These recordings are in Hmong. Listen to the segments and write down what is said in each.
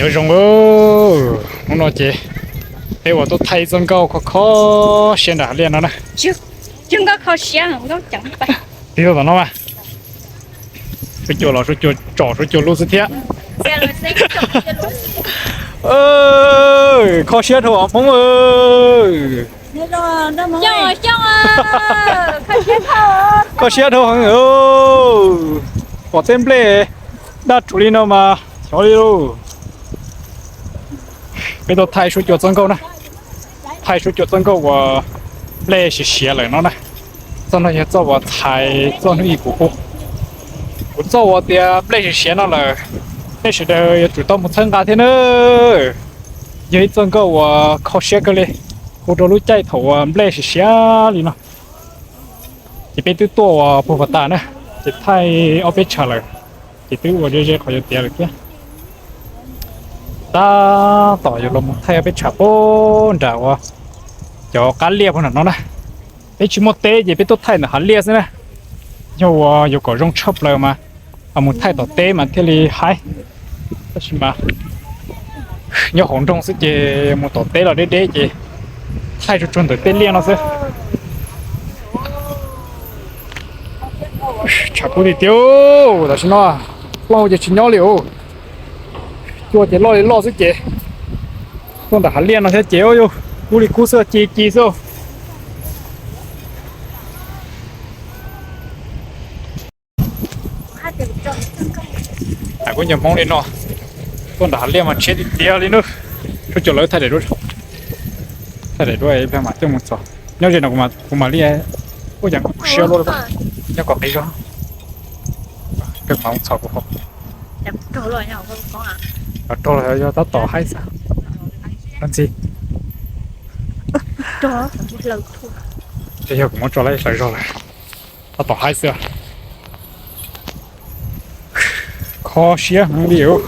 Nyob zoo, hnub no ces peb uas tuaj thaij txoj nkauj kho kho siab nram hav liaj no na. Txoj nkauj kho siab, nkauj ceev. Tig tom no mas, suab cua los suab cua tsom suab cua lub xwb thiab. Kho siab dhau Hmoob. Kho siab dhau heev. Pom tej nplej daj rhuv li no mas xyov li lauj. Peb tuaj thaij suab cua txoj nkauj na, thaij suab cua txoj nkauj uas nplej siav siav lawm no na. Txoj no yog txoj uas txhais txoj hnub ib kuv hu, kuv txoj uas tias nplej siav siav no lawm, nej sawv daws yuav tsum tau mus txhawb nqa thiab na. Yog ib txoj nkauj uas kho siab kawg li, hu rau lub caij thaum uas nplej siav siav li no. Ces peb twb tuaj uas puag pas tas na, ces thaij ob peb tshav lawm, ces twb ua ze ze qhov yuav tiav lawm thiab. Tab tom yuav los mus thaij ob peb tshav puag nram uas cov qab liaj puag nram no na. Peb tsis muaj teb ces peb tuaj thaij ntawm hav liaj xwb na. Yog uas yuav kom zoo tshaj plaws mas mus thaij tom teb mas thiaj li haib. Tab sis mas nyob hauv nroog xwb ces mus tom teb los deb deb ces thaij tsuag tsuag ntawm tej liaj no xwb. Tshav kub tiag tiag, tam sim no plaub ces tsis nyob li os. Cua ces loj li loj xwb ces tuaj nram hav liaj no thiab ces yus kub li kub xwb, ci ci xwb. Kuv nco Hmoob li no, tuaj nram hav liaj mas tshiab tiag tiag li na. Suab cua lawv thaij daim duab, thaij daim duab ib pliag mam coj mus txog. Nyob ze no kuv mam li, ua cas kuv siab luaj li, nyob kom qis zog. Kawg mas mus txog kuv qhov, raug los yog tab tom haib xwb. Ntxi, yog kuv muab tso lawv hlaws zog lawm, tab tom haib xwb. Kho siab heev li os.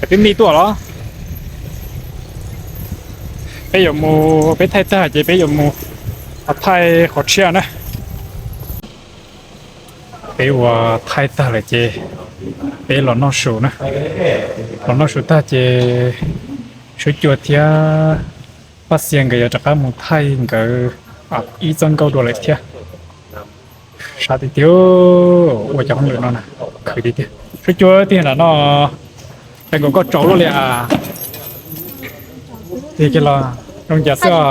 Twb mij tuaj los? Peb yuav mus, peb thaij tag ces peb yuav mus thaij qhov tshiab na. Peb ua thaij tag lawm ces peb los noj su na. Los noj su tag ces Suab Cua thiab Paj Xia nkawd yuav rov qab mus thaij nkawd ib txoj nkauj dua lawm thiab. Sab tiag tiag, ua cov hauj lwm no na, khwv tiag tiag. Suab Cua, tig nram no, es nkaus koj tsaus luaj li as. Tig kiag los, zoo cas xwb os.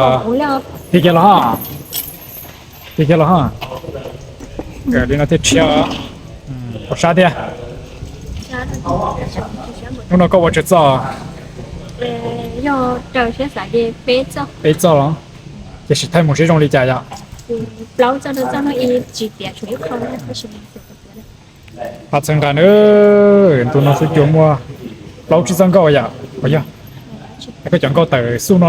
Tig kiag los ha. Tig kiag los ha. Li no thiaj tshiab. Pom sab thiab. Hnub no koj ua tsawg txoj? Peb txoj los? Ces sim thaij mus seb zoo li cas yom? Pab txhawb nqa na, ntu no Suab Cua muaj plaub tsib txoj nkauj yom, puas yog? Koj cov nkauj tawm xub no,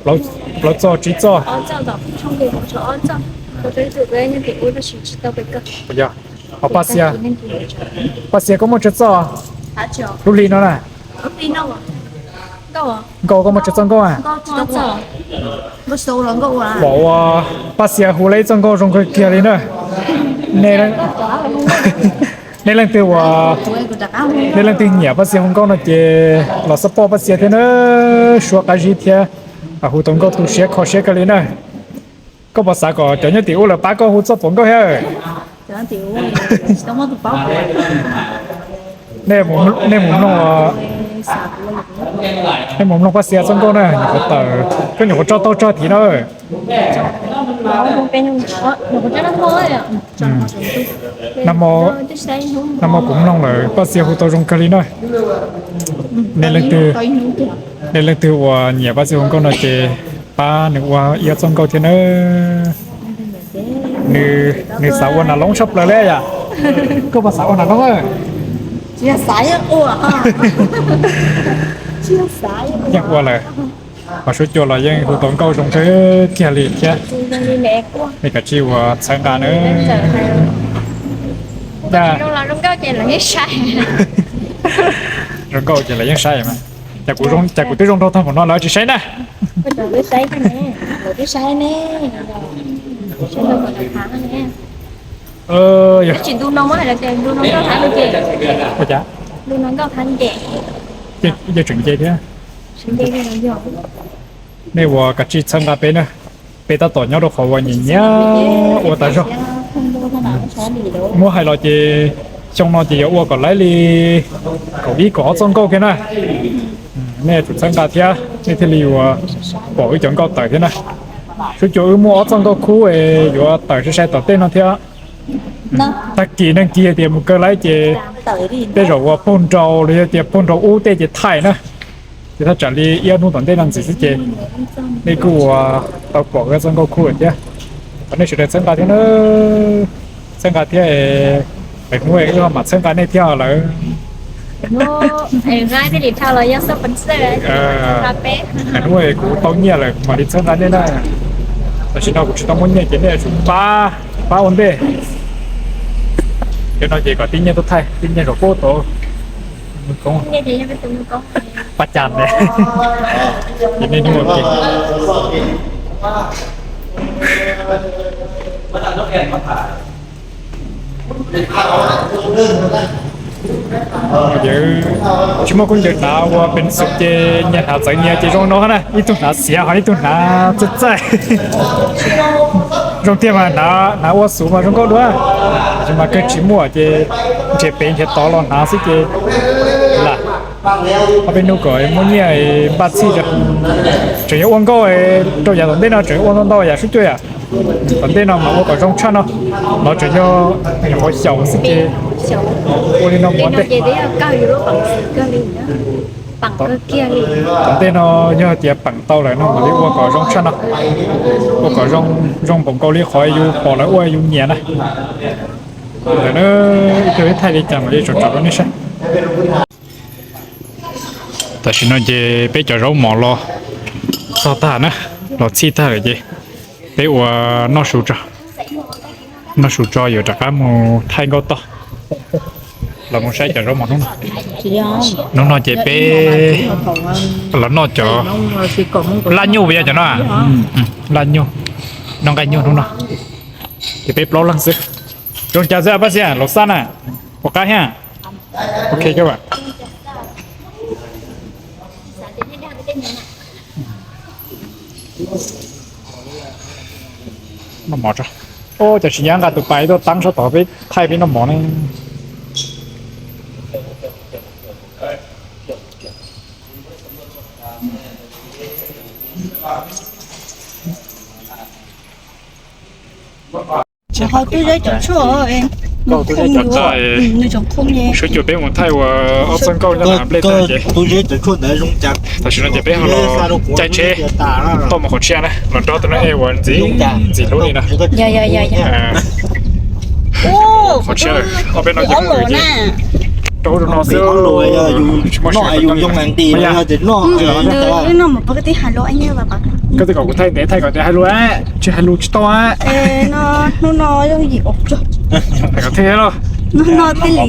plaub txoj tsib txoj. Puas yog? Paj Xia, Paj Xia koj muaj tsawg txoj lub hli no na? Nkauj koj muaj tsawg txoj nkauj a? Pom ua Paj Xia hu lawm ib txoj nkauj zoo kawg kiag li na. Nej leej twg ua, nej leej twg nyiam Paj Xia hu nkauj no ces los support Paj Xia thiab na, suab qab zib thiab, hu tau nkauj tu siab kho siab kawg li na. Koj puas xav kom cov nyob tim ub lawv pab koj hu txoj pom nkauj thiab? Nej mus mloog, nej mus mloog Paj Xia txoj nkauj na, nyuam qhuav tawm, koj nyuam qhuav tso tau tso thiv na. Nag hmo kuv mloog lawm Paj Xia hu tau zoo kawg li na. Nej leej twg uas nyiam Paj Xia hu nkauj no ces pab nws ua ib ob txoj nkauj thiab na. Nws xav ua nas loob tshaj plaws li yom. Koj puas xav ua nas loob? Yeej ua lawm. Ho Suab Cua los yeej hu tau nkauj zoo kawg kiag li thiab. Nej kav tsij ua txhawb nqa na. Zoo nkauj ces lawv yeej saib mas. Cas kuv twb zoo nraug tag npaum no lawv tsis saib na. Ua cas? Yog tseem nce thiab. Nej ua kav tsij txhawb nqa peb na. Peb tab tom nyob rau qhov uas nyiam nyiam ua tas zog. Muab hais los ces xyoo no ces yuav ua kom laiv li kaum ib kaum ob txoj nkauj kiag na. Nej yuav tsum txhawb nqa thiab nej thiaj li yuav pom wb cov nkauj tawm thiab na. Sub cuag wb muaj ob txoj nkauj khub es yuav tawm sai sai tom tej no thiab. Tag kis neeg kis tias mus kaw laiv ces tej zaum uas pog nrau los yog tias pog nrau ub tej ces thaij na. Ces thaj tsam li ib ob hnub tom ntej no ntxiv xwb ces nej kuj ua tau pom wb txoj nkauj khub lawm thiab. Thov nej sawv daws txhawb nqa thiab na. Txhawb nqa thiab, lwm hnub wb ho mam txhawb nqa nej thiab lawm. Lwm hnub kuv tau nyiaj lawm mam li txhawb nqa nej na. Tam sim no kuv tsis tau muaj nyiaj ces nej yuav tsum pab, pab ua ntej. Cov no ces kom tib nyiaj tuaj thaij, tib nyiaj zaum pub tau mus koob. Pab cas ne? Ces nej hnub ua ke. Ces tsis muaj khaub ncaws hnav ua peev xwm ces nyias hnav txawv nyias ces zoo no na, ib tug hnav xiav ho ib tug hnav txaij txaij. Zoo tiag mas hnav ua xov mas zoo nkauj dua. Tab sis mas kawg tsis muaj ces nrhiav pem nrhiav tod los hnav xwb ces lam ob peb hnub kom muaj nyiaj npaj txhij. Tseem yuav ua nkauj rau yav tom ntej no tseem yuav ua ntau ntau yam sub cuag yam. Tom ntej no mas ua kom zoo tshaj no, no tseem yog nyuam qhuav xyaum xwb ces ua li no mus ua ntej. Tom ntej no yog tias peem tau lawm no mam li ua kom zoo tshaj no, ua kom zoo npaum nkaus li qhov yus pom lawv ua yus nyiam na. Ntawm na, ib pliag peb thaij li cas mam li tso rau nej saib. Tam sim no ces peb cov zaub mov los txog tag na, los txhij tag lawm ces peb ua noj su tso, noj su tso yuav rov qab mus thaij nkauj toj. Los mus saib cov zaub mov hnub no. Hnub no ces peb los noj cov laj nyuj puas yog cov no? Laj nyuj, noj nqaij nyuj hnub no. Ces peb plaub leeg xwb. Zoo cas xwb Paj Xia, Laus Xab na? Puas qab thiab? Ok kawg. Noj mov tso. Ua cas tsis nco nqa tus pais tuaj teeb sab tod peb thaij peb noj mov ne. Ho tub zeb cov tshuaj, nws tseem khoo, nws tseem khoo. Sawv cuag peb mus thaij ua ob txoj nkauj nyob nplej tag ces tub zeb cov tshuaj ntawd zoo cas. Tam sim no ces peb ho los caij tsheb tuaj mus qhov tshiab na, los nrog tus no es ua ntxim ntxim hlub li no. Qhov tshiab lawm, ob peb no ces rau hauv no xwb. Tsis muaj siab. Koj twb kom kuv thaij ntev thaij kom ntev hais lus, tsis hais lus tsis tau. Hnub no yooj yim os. Hais kom thiaj los. Hnub no thiaj li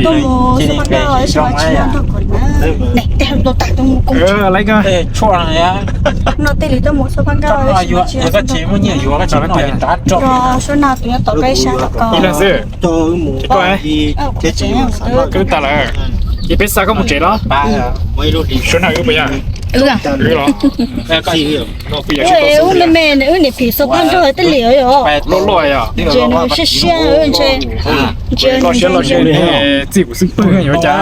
tuaj mus xub paj nkauj, tab sis mas tsis yog nrog kuv na. Tej hais lus tau tas tuaj mus koob. Hnub no thiaj li tuaj mus xub paj nkauj, tab sis mas tsis yog nrog kuv na. Suav no tus nyob tom peb sab tom ko. Ib leeg xwb. Koj, koj tas lawm. Ces peb xa koj mus tsev los? Suav no wb puas yog? Wb los. Wb me me, wb niam phim xub paj nkauj thiaj li yog. Loj loj yog. Ces nws siab siab ntshe. Loj siab loj siab li txij kuv xwb pwg yuav cas.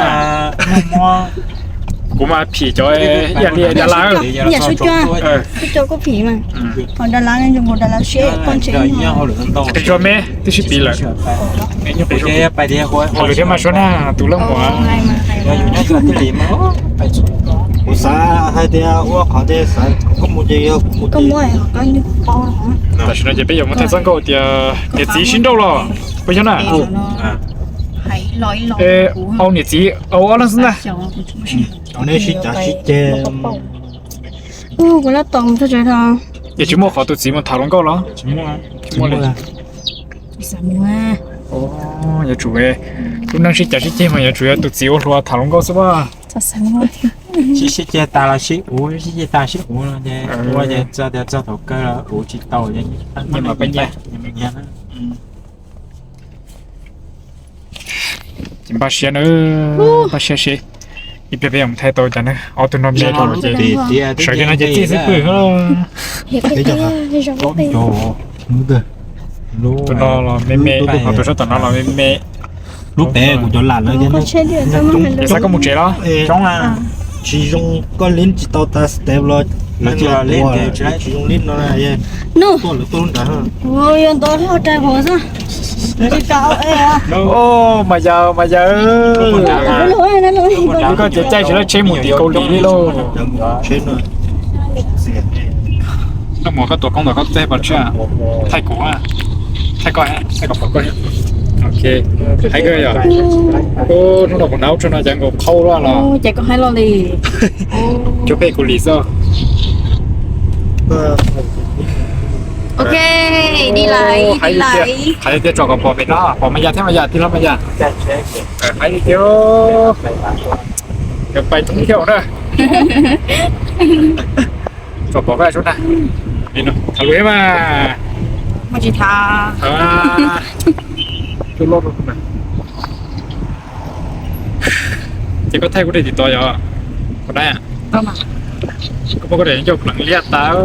Kuv mas phim cov ib yam li Dab Las. Yam Suav Cua, Suav Cua kuj phim mas. Ho Dab Las, Dab Las siab poj ntseg. Qis zog me twb sib piv lawm. Qis zog, hais lus thiab mas Suav na, tus leej muam. Kuv xav hais tias ua qhov tias xav koj mus ces yog kuv mus. Tam sim no ces peb yuav mus thaij txoj nkauj tias niam txiv sib nrauj los puas yog na? Au niam txiv au ob leeg xwb ntag. Nej sib cav sib ceg. Ces tsis muaj qhov tus txiv mus tham hluas nkauj los? Tsis muaj li. Yuav tsum, lub neej sib cav sib ceg mas yuav tsum yog tus txiv ua hluas tham hluas nkauj xwb as. Sib, sib ceg tas los sib uv, sib ceg tas sib uv no ces ua ces txog tias txog thaum kawg los uv tsis tau. Nyias mas pab nyias. Ces npaj siab na, npaj siab seb ib pliag peb yuav mus thaij tau cas na. Ob tug no me rau ces sawv li no ces txij xwb pw. Tus no los me me, tus sab tom no los me me. Lub pem kuv cov lam no. Xav koj mus tsev los? Tsis zoo, koj lib tsis tau tas step los, lawv tsis zoo lib no. Tuaj lawv tuaj lub nrad. Mas yawg, mas yawg, koj ces caij tsis laib tsheb mus tim Kaus Lim li lauj. Noj mov koj tua koob ntawm koj txej pas tshiab, thaij kuv, thaij koj, thaij kom pom koj. Ok, hais koj yog, hnub no kuv hnav ub tsuag no cas nkaus qhau luaj los. Ces koj hais los li. Cuab phem kuv lim xwb. Ok, đi lại, đi lại. Hais tias tsom kom pom pem no, pom Mas Yas thiab Mas Yas, tij laug Mas Yas. Hais tias, pais toob thiab na. Tsom pom koj sub na. Thav lus thiab mas. Tsis thav. Ces koj thaij kuv dej tim tod yog, koj dab, koj muab koj dej coj pleev liab tas.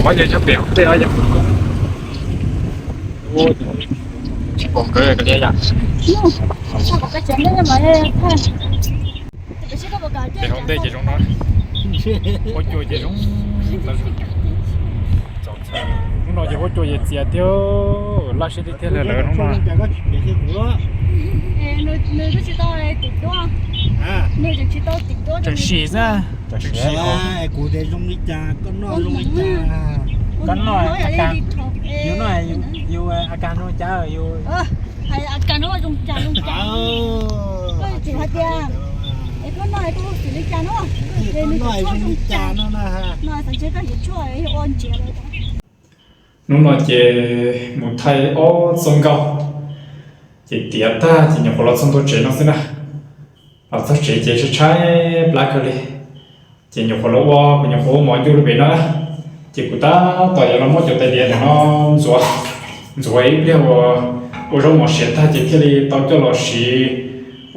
Ua yog nyob pem hauv tej os yom. Tsis pom nkawd koj liab yom. Pem hauv ntej ces zoo no, huab cua ces zoo. Hnub no ces huab cua ces txias thiab, laj siab tiag tiag li lawm hnub no. Tseem sim xwb. Kuv tias zoo li cas koj noj zoo li cas. Koj noj, yus noj, yus a kas zoo li cas yus. Hais a kas no zoo cas zoo cas. Koj tseem hais tias es koj noj koj hu xwm li cas no. Koj noj zoo li cas no na. No xav ntshe koj yuav tshuaj ua ntsiav lawm. Hnub no ces mus thaij ob txoj nkauj, ces tiav tag ces nyuam qhuav los txog ntua tsev no xwb na. Los txog tsev ces tshaib tshaib plab kawg li. Ces nyuam qhuav los ua, kuv nyuam qhuav ua mov ncu rau pem no na. Ces kuv tab tom yuav los muab cov tais diav ntawm no ntxuav, ntxuav ib pliag uas ua zaub mov siav tag ces thiaj li tau coj los siv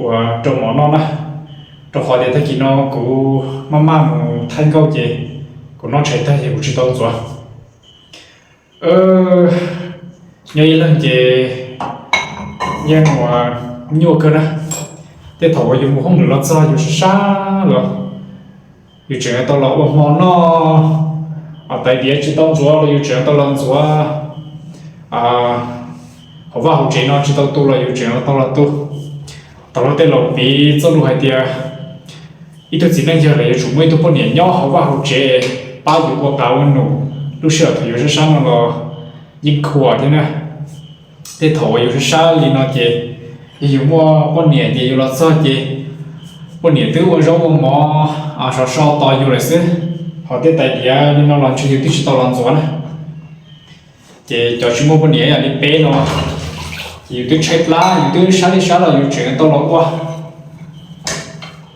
ua rau mov noj na. Rau qhov tias tag kis no kuv maj maj mus thaij nkauj ces kuv noj tshais tag ces kuv tsis tau ntxuav. Nyob ib leeg ces yeej ua nyuaj kawg na. Tej thaum uas yus mus hauj lwm los txog yus sab sab los yus tseem tau los ua hmo noj, tais diav tsis tau ntxuav los yus tseem tau los ntxuav, hauv vaj hauv tsev no tsis tau tu los yus tseem tau los tu. Tau los tej laus piv txoj lus hais tias ib tug txiv neej yawg los yuav tsum muaj ib tug poj niam nyob hauv vaj hauv tsev pab yus ua qav ua num, lub sij hawm thaum yus sab sab no los yeej khuam thiab na. Tej thaum uas yus sab sab li no ces yog yus muaj poj niam ces yus los txog ces poj niam twb ua zaub ua mov sov so tos yus lawm xwb. Ho tej tais diav li no los ntshe yus twb tsis tau los ntxuav na. Ces cov tsis muaj poj niam yam li peb no ces yus twb tshaib plab, yus twb sab li sab los yus tseem tau los ua.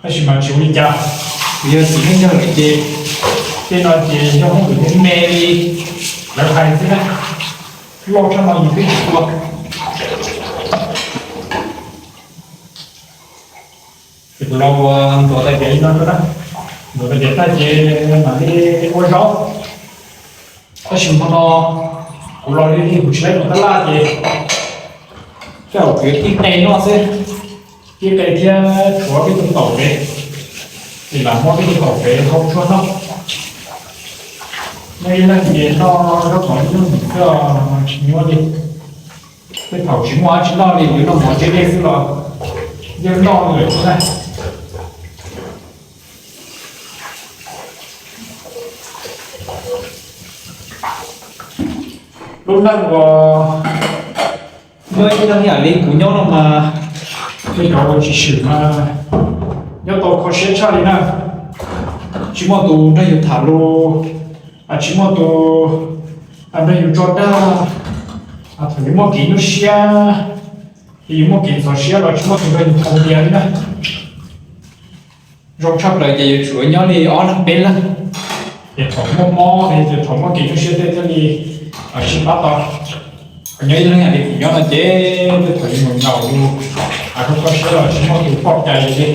Tab sis mas tsis ua li cas, yog txiv neej yawg lawm ces tej no ces yog hauj lwm me me li lawv hais xwb na. Loj tshaj no yus twb tsis ua. Ces kuv los ua ntxuav tais diav li no na, ntxuav tais diav tag ces mam li ua zaub. Tab sis hmo no kuv los li kuv tsis laib mus tab laj ces tej zaum kuv yuav tib qe noj xwb, tib qe thiab tshuav peb tug taum pem, es lam muab peb tug taum pem hau tshuaj noj. Nyob ib leeg ces noj zaub mov ib hnub nws thiaj tsis nyuaj li. Tej thaum tsis muaj dab tsi noj li yuav noj mov ntse dej xwb los yeej noj li lawm xwb na. Lub neej uas muaj ib leeg ib yam li kuv nyob no mas, tej cov uas tsis swm mas nyob tau kho siab tshaj li na. Tsis muaj tus nrog yus tham lus, tsis muaj tus nrog yus tso dag. Thaum yus muaj kev nyuaj siab, yus muaj kev ntxhov siab los tsis muaj tus nrog yus tham tias li na. Zoo tshaj plaws ces yuav tsum nyob li ob leeg peb leeg, ces thaum muaj mob ces thaum muaj kev nyuaj siab tej thiaj li sib pab tau. Nyob ib leeg yam li kuv nyob no ces tej thaum yus nyaum nyaum yus, a, kho kho siab los tsis muaj tus pom cai li.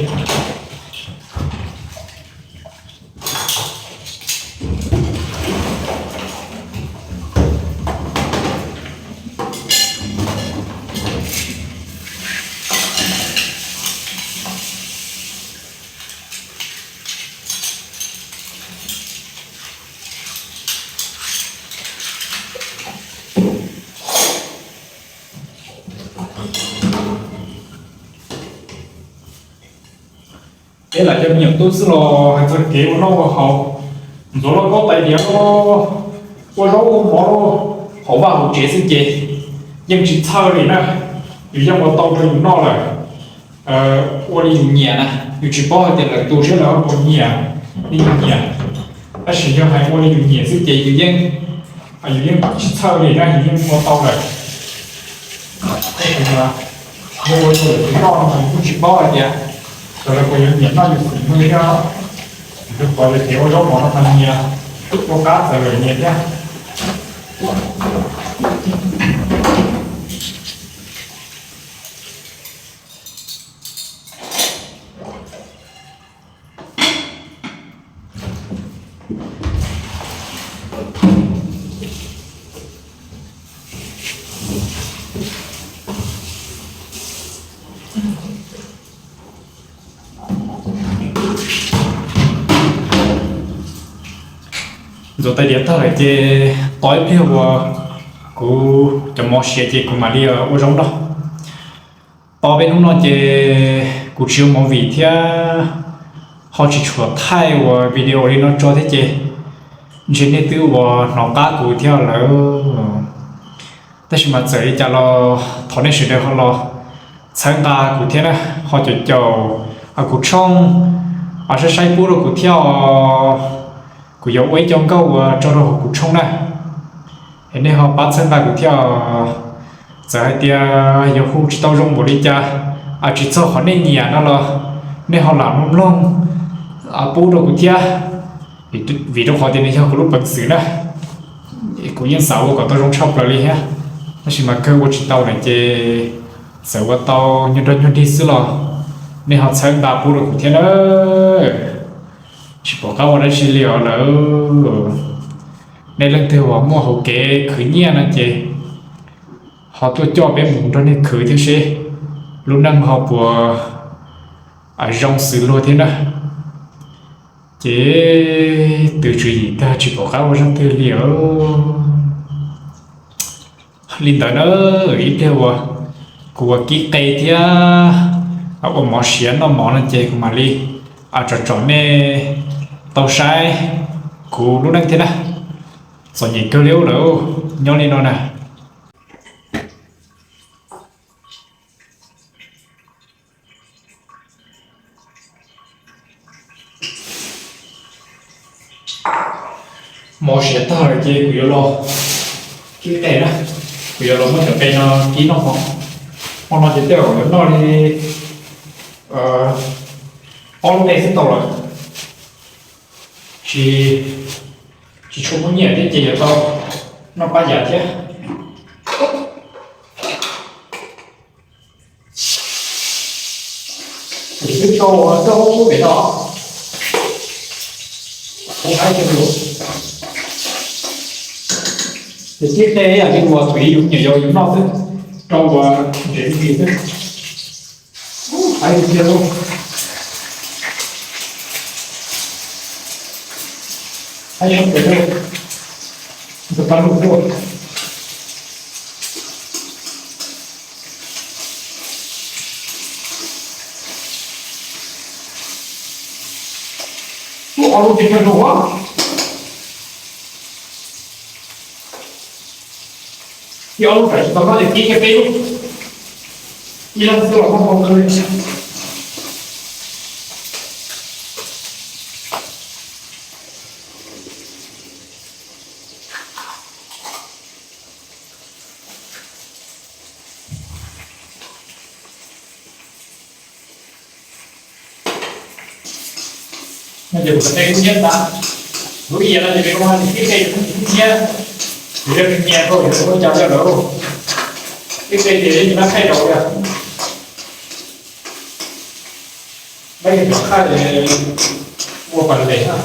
Peb lam cov me nyuam tub xwb los hais txog kev ua noj ua haus, ntxuav lauj kaub tais diav los, ua zaub ua mov los, hauv vaj hauv tsev xwb ces yeej tsis txhawj li na. Yus yeej ua tau rau yus noj lawm. Ua li yus nyiam na, yus tsis paub hais tias lawv tus siab lawv puas nyiam li yus nyiam, tab sis yog hais ua li yus nyiam xwb ces yus yeej, yus yeej tsis txhawj li na, yus yeej ua tau lawm. Yus ua rau lawv tus noj no yus kuj tsis paub hais tias lawv puas yuav nyiam noj yus xwb li thiab. Rau qhov lawv kev ua zaub mov no mas nyias, ua qab txawv lawm nyias thiab. Ntxuav tais diav tag lawm ces tos ib pliag uas kuv cov mov siav ces kuv mam li ua zaub noj. Tos peb hnub no ces kuv tsis ua movie thiab ho tsis tshua thaij ua video li no tso thiab ces ntshe nej twb ua hnov qab kuv thiab lawm. Tab sis mas txawm li cas los thov nej sawv daws ho los txhawb nqa kuv thiab na, ho caum caum kuv tshooj, saib saib pub rau kuv thiab os. Kuv yuav ua ib co nkauj uas tso rau hauv kuv tshooj na, es nej ho pab txhawb nqa kuv thiab os. Txawm hais tias yuav hu tsis tau zoo npaum li cas, tsis txog qhov nej nyiam no los nej ho lam mloog mloog pub rau kuv thiab, vim rau qhov tias nws yog kuv lub peev xwm na. Kuv yeej xav ua kom tau zoo tshaj plaws li thiab, tab sis mas kawg ua tsis tau lawm ces txawm ua tau nyuag nrog nyuag dig xwb los nej ho txhawb nqa pub rau kuv thiab na. Tsis pom qab ua dab tsi li os lawm. Nej leej twg uas muaj hauv kev khwv nyiaj no ces ho tuaj coj peb mus nrog nej khwv thiab seb lub neej ho puas zoo xws luag thiab na. Ces twb tswv yim tag tsis pom qab ua zaj twg li os. Li ntawd na, ib pliag uas kuv ua kib qe thiab ua mov siav noj mov no ces kuv mam li tsom tsom nej tau saib kuv lub neej thiab na. Txom nyem kawg li lawm, nyob li no na. Mov siav tag lawm ces kuv yuav los kib qe na. Kuv yuav los muab cov qe no kib noj mov. Hmo no ces tej zaum yuav noj li ob lub qe xwb tau lawm. Tsis, tsis tshua muaj nyiaj thiab ces yuav tau noj pab yav thiab. Kuv twb tso ua rau pem no. Kuv hais tias kuv, ces tib qe yam li uas thaum ub yus nyuam yaus yus noj xwb, rau ua ntsev ntsis xwb. Hais tias, hais tias, tus pab lug tuaj. Ub, ob lub tsis tshua zoo. Ib ob lub tsam tsis tau noj ces kib kiag peb lub. Ib leeg xwb los muaj hmoo kawg li. No ces kuv qe kub hnyiab ntag. Lub ib yam no ces peb kuj hais tias kib qe kub hnyiab, vim yog nws nyias rau yus ua cas li lawm. Tej qe ces yeej lab khaij rau li. Lab yog cov khaij ua pas les na.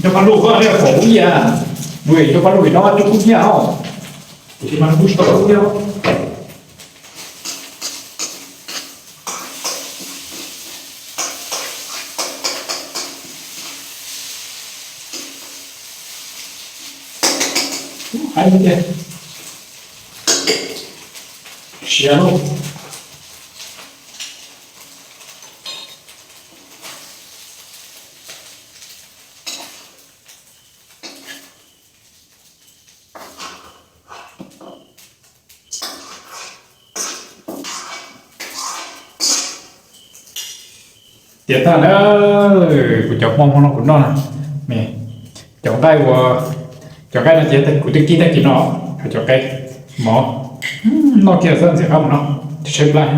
Cov paj lug koj pom ub yam, cov paj lug vim no cov kub nyiaj os. Kuv tsis mas kuj tsis tau kub nyiaj. Ub, haib tiag. Siav lauj. Tiav tag na, kuv cov hmo hmo no kuv noj na. Cov nqaij ua, cov nqaij no ces kuv twb kib tag kis no, cov qe mov, noj kiag xwb ntxim qab mus no, tsis tshaib plab.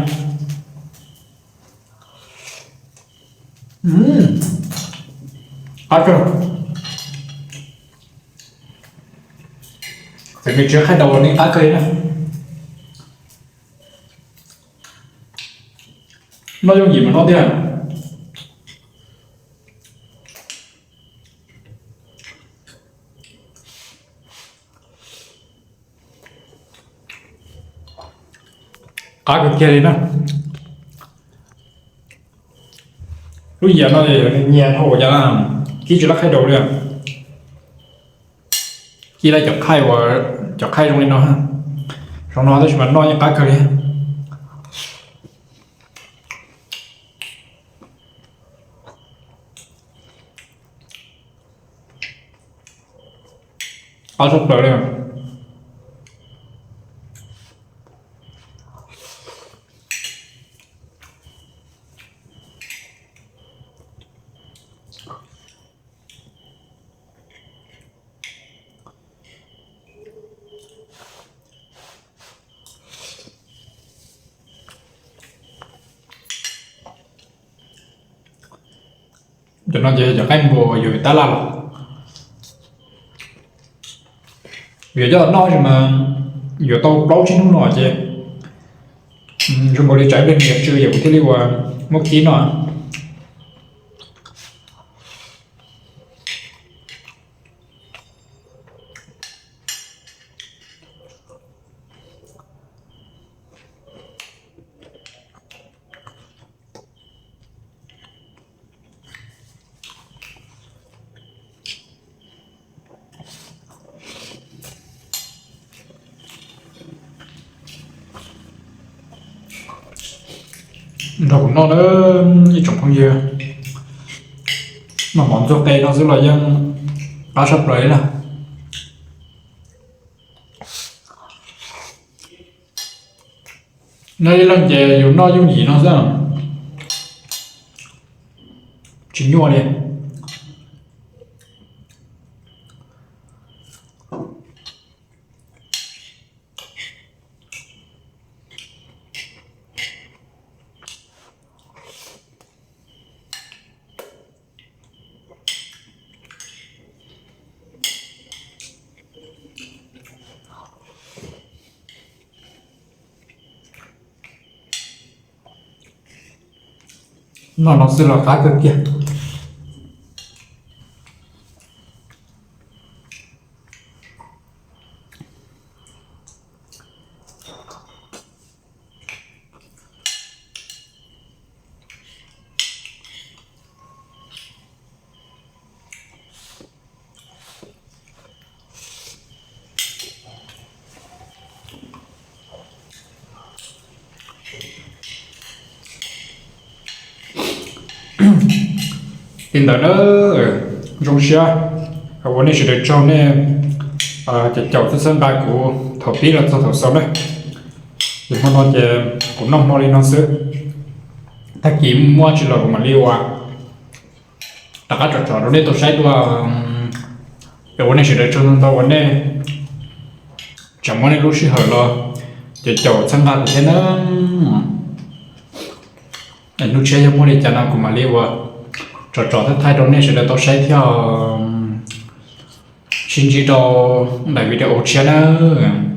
Qab kawg. Txawm nws tsis qhaij daus los nws qab kawg li na. Noj yooj yim mas noj tiag. Qab kawg kiag li na. Lub yam no nyias dhau ua cas, kib tsis lab khaij daus li. Kib lab cov khaij uas, cov khaij zoo li no, zoo no tab sis mas noj yeej qab kawg li. Qab tshaj plaws li. Cov no ces cov qaij npua yuav tab laj los, yuav coj noj mas yuav tau plaub tsib hnub no ces zoo nkaus li tsam ib pliag nws yuav tsw ces kuv thiaj li ua muab kib noj. Nrog kuv noj na ib tsoom phooj ywg, noj mov ntxuag qe no xwb los yeej qab tshaj plaws li na. Noj ib leeg ces yus noj yooj yim no xwb, tsis nyuaj li. Noj no xwb los qab kawg kiag. Li ntawd na, zoo siab ua nej sawv daws tsaug nej caum caum txhawb nqa kuv thaum pib los txog thaum xaus na. Ces hmo no ces kuv noj hmo li no xwb, tag kis muaj tsi los kuv mam li ua rov qab tsom tsom rau nej tau saib dua. Es ua nej sawv daws tsaug ntau ntau uas nej tseem muab nej lub sij hawm los caum caum txhawb nqa kuv thiab na. Hnub tshiab yog muaj li cas no kuv mam li ua tsom tsom thaij thaij rau nej sawv daws tau saib thiab. Sib ntsib rau daim video tshiab nawb.